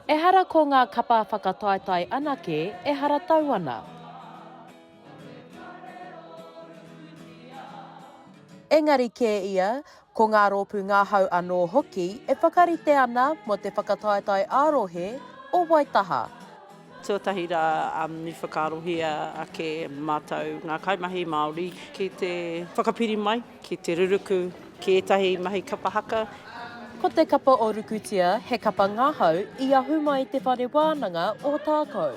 Ehara ko ngā kapa whakataetae anake e haratau ana. Engari kē ia, ko ngā rōpū ngahau anō hoki e whakarite ana mō te whakataetae ā-rohe o Waitaha. Tuatahi rā i whakaarohia ake mātou ngā kaimahi Māori ki te whakapiri mai, ki te ruruku ki ētahi mahi kapa haka. Ko te kapa o Rukutia he kapa ngahau i ahu mai i te whare wānanga o Ōtākou.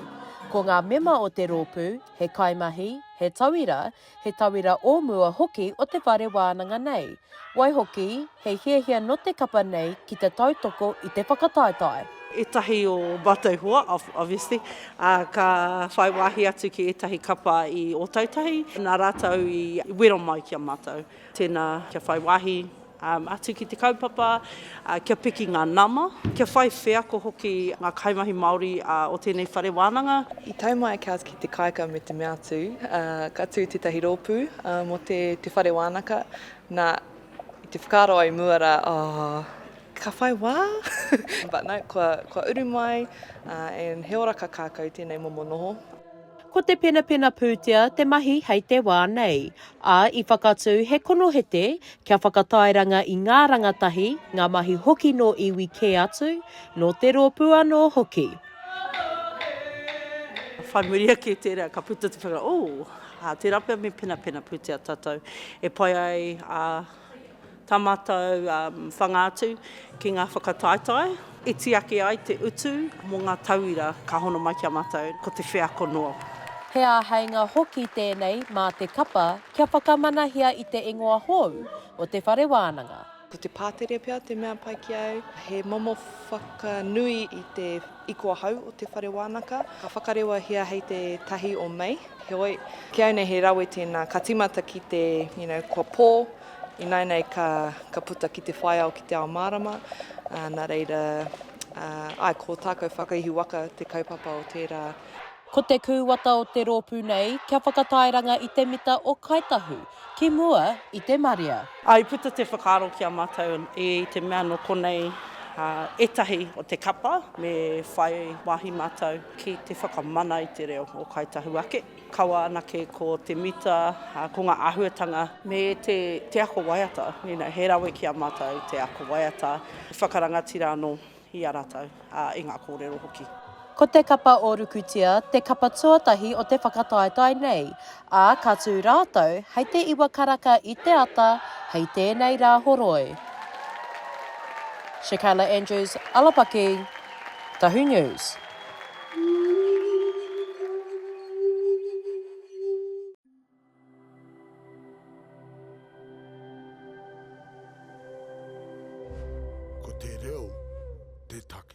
Ko ngā mema o te rōpū, he kaimahi, he tauira, he tauira o mua hoki o te whare wānanga nei. Waihoki, he hiahia nō te kapa nei ki te tautoko i te whakataetae. Ētahi o mātou hoa, obviously, ka whai wāhi atu ki ētahi kapa i Ōtautahi, nā rātou i wero mai ki a mātou. Tēnā, kia whai wāhi atu ki te kaupapa, kia piki ngā nama, kia whai wheako hoki ngā kaimahi Māori o tēnei whare wānanga. I tau mai a Cows ki te kāika me te mea atu, ka tū tētahi rōpū mō te whare wānaka. Nā, i te whakaaro ai mua rā, oh, ka whai wā? But no, kua, kua uru mai, and he ora ka kākau tēnei momo noho. Ko te penapena pūtea te mahi hei te wā nei, ā, i whakatū he konohete kia whakatairanga i ngā rangatahi, ngā mahi hoki nō iwi kē atu, nō te rōpū anō hoki. Whai muri ake i tērā, ka puta te whakaaro, oh, tērā pea me penapena pūtea tātou e pai ai ā tā mātou whanga atu ki ngā whakataetae, iti ake ai te utu mō ngā tauira ka hono mai ki a mātou, ko te wheako noa. He āheinga hoki tēnei mā te kapa kia whakamanahia i te ingoa hou o te whare wānanga. Ko te pātere pea te mea pai ki au, he momo whakanui i te ikoa hou o te whare wānaka. Ka whakarewahia hei te tahi o Mei, heoi, ki au nei he rawe tēnā, ka tīmata ki te, you know, kua pō, ināianei ka, ka puta ki te whai ao, ki te ao mārama, ā, nā reira, ā, āe, ko Tākau Whakaihu Waka te kaupapa o tērā. Ko te kūwata o te rōpū nei kia whakatairanga i te mita o Kāi Tahu ki mua i te marea. Ā, i puta te whakaaro ki a mātou i te mea nō konei ētahi o te kapa me whai wāhi mātou ki te whakamana i te reo o Kāi Tahu ake. Kaua anake ko te mita, ko ngā āhuatanga me te, te ako waiata. You know, he rawe ki a mātou te ako waiata, whakarangatira anō i a rātou, ā, i ngā kōrero hoki. Ko te kapa o Rukutia te kapa tuatahi o te whakataetae nei, ā, ka tū rātou hei te iwa karaka i te ata hei tēnei Rāhoroi. Shakayla Andrews, Alapaki, Tahu News. Ko te reo te take.